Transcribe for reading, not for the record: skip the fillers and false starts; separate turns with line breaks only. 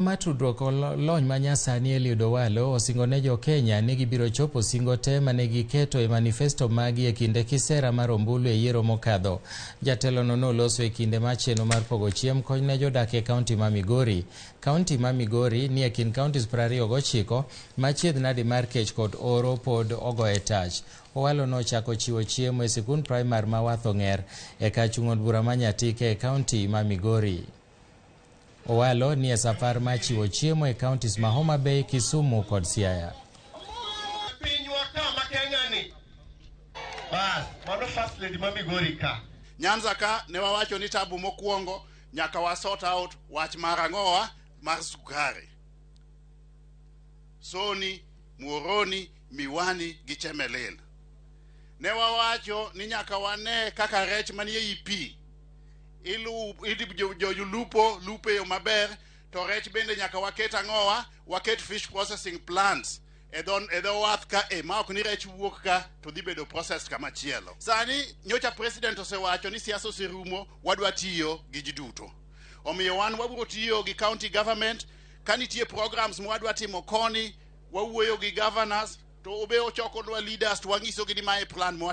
Ma tudruok kod lony manyasani Eliud Owalo osingo ne jo-Kenya ni gibiro chopo singo te mane giketo e manifesto maggi e kinde kisera mar ombulu e yiero mokadho. Jatelono noloso e kinde mar chenro mar pogo chiemb kony ne jodak e kaunti ma Migori. Kaunti ma Migori ni e kind kauntis 29 ma chiedh nadi mar kech kod oro pod ogoye tach. Owalo nochako chiwo chiemo e sikund primar ma Wath Ong'er e kar chung' od bura ma Nyatike e kaunti ma Migori. Owalo ni e safar mar chiwo chiemo e counties ma Homa Bay, Kisumu kod Siaya.
Pinywa ka ma Kenya ni. Bas, mano first lady ma Migori ka.
Nyanza ka ne wawacho ni tabu mokwongo nyaka wa sort out wach mar ang'owa mar sukari. Soni, Muhoroni, Miwani gi Chemelil. Ne wawacho ni nyaka wane kaka rech manie i pi jolupo lupo e yo maber to rech bende nyaka waket ang'owa waket fish processing plants e dho wath ka e ma ok ni rech wuok ka to dhi bedo processed kama chielo. Sani nyocha president osewacho ni siasa oserumo, wadwa tiyo gi ji duto. Omiyo wan wabiro tiyo gi county government ka nitie programs ma wadwa timo koni, wawuoyo gi governors to obe ochokonwa leaders to wanyisogi ni mae plan ma